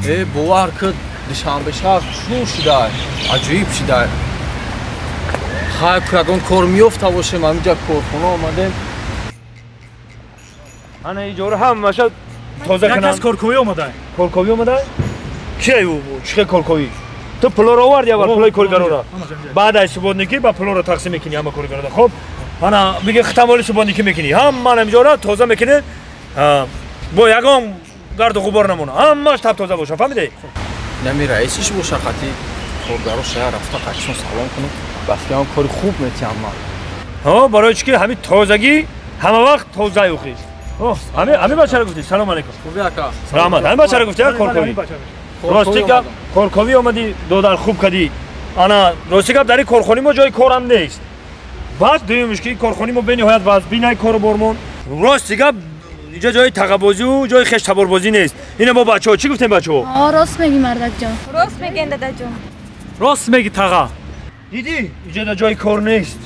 Э, бовар кун, Душанбе шаҳр шур шуда, аҷоиб шуда. Хай, ягон кор меёфта бошем, ҳаминҷа корхона омадем. Ана иҷора ҳамаша тоза Як кунам. Кас корковӣ омада. Корковӣ омада? Кия ӯ? Чӣ корковӣ? Ту пулоро оварди аввал, пулои коргароро. Баъд аз субботникӣ ба пулоро тақсим мекунӣ ҳама коргарода. Хоб, ана миги хитамоли субботникӣ мекунӣ. Ҳама ҳамиҷора тоза мекунӣ. Бо ягон гарду ғубор намона. Ҳамаш тап-тоза боша, фаҳмидӣ? Нами раисиш боша, хати коргаро шая рафта қатишон салом кунам. Ба фикрам, кори хуб метиҳам ман. Ҳо, барои чӣ ки ҳамин тозагӣ ҳама вақт тоза юхӣ. Ҳамин бачаро гуфтӣ. Салом алейкум. Хуби, ака. Раҳмат. Ҳамин бачаро гуфтӣ, корковӣ? Рости гап, корковӣ омадӣ, додар, хуб кардӣ. Ана, рости гап, дар ин корхонаи мо ҷои корам нест. Баъд дуюмш ки корхонаи мо бениҳоят вазбинай кору бормон. Рости гап, инҷо ҷои тағабозию ҷои хештаборбозӣ нест. Ина мо бачаҳо чӣ гуфтем, бачаҳо? О, рост мегӣ, мардакҷон. Рост мегӯен, дадаҷон. Рост мегӣ, таға. Дидӣ, инҷо ҷои кор нест.